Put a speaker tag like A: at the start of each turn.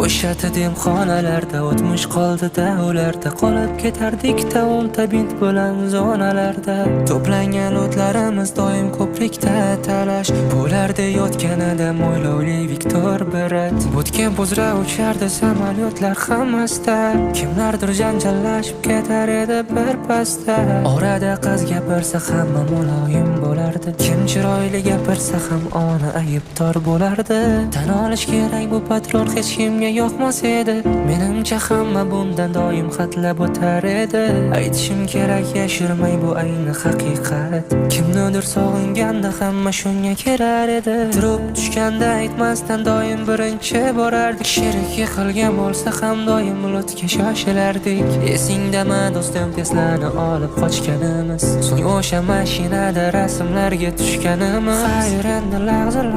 A: O'sha demxonalarda o'tmish qoldi-da ularda. Qolib ketardik 10 ta bint bilan zonalarda. To'plangan o'tlarimiz doim ko'prikda talash bo'lardi. Yotganida mo'ylovli Viktor Birat. Bootcamp uzra uchardi samolyotlar hammasida. Kimlardir janjallashib ketar edi bir pasda. Orada qiz gapirsa, hamma muloyim bo'lardi. Kim chiroyli gapirsa ham, ona aybdor bo'lardi. Tan olish kerak, bu patrol hech kimga yoqmas edi. Menimcha, hamma bundan doim hatlab o'tar edi. Aytishim kerak, yashirmay, bu ayni haqiqat. Kimnidir sog'inganda hamma shunga kelar edi. Turib tushganda aytmasdan doim birinchi borardik. Sherik yiqilgan bo'lsa ham, doim loot ga shoshilardik. Esingdami, do'stim, Teslani olib qochganimiz? So'ng o'sha mashinada rasmlarga tushganimiz. Xayr, endi lahzalar.